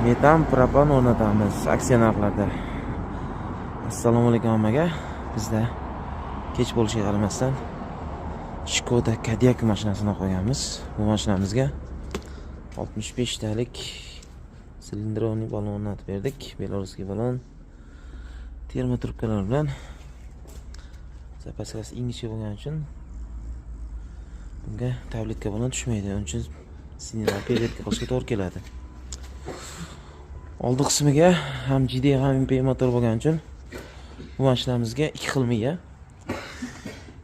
Metan, propan o'rnatamiz aksiya narxlarda. Assalomu alaykum hammaga. Bizda kech bo'lishiga qaramasdan Skoda Kodiaq mashinasini qo'yganmiz. Bu mashinamizga 65 talik цилиндровый balon o'rnatib berdik. Белорусский balon термотрубка lar bilan. Запаска si ingichka bo'lgani uchun bunga tabletka bilan tushmaydi. Uning uchun signal перевертка qilishga to'g'ri keladi. Oldi qismiga ham GD, ham MP motor bo'lgani uchun bu mashinamizga ikki xil miya,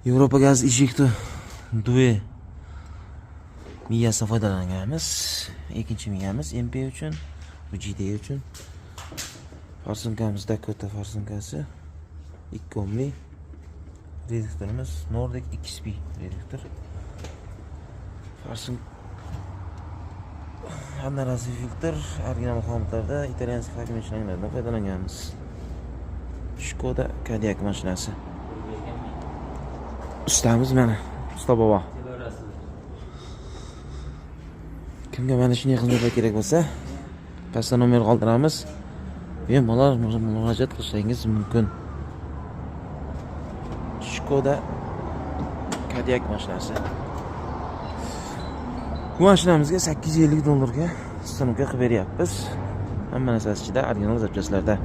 Yevropa gaz Injecto 2 miyasidan foydalanganmiz. Ikkinchi miyamiz MP uchun, bu GD uchun. Форсунка miz Dakota форсунка si, 2 omli. Reduktorimiz Nordic XP reduktor. Форсун одноразовый filtr, original xomutlarda, итальянский vakuum shlanglardan foydalanganmiz. Skoda Kodiaq mashinasi. Ustamiz mana, usta bobo. Kimga mana shunday xizmatlar kerak bo'lsa, pastda nomer qoldiramiz. Bemalol murojaat qilishingiz mumkin. Skoda Kodiaq mashinasi. Bu mashinamizga 850 dollarga установка qilib beryapmiz. Hamma narsasi ichida, original запчасть larda.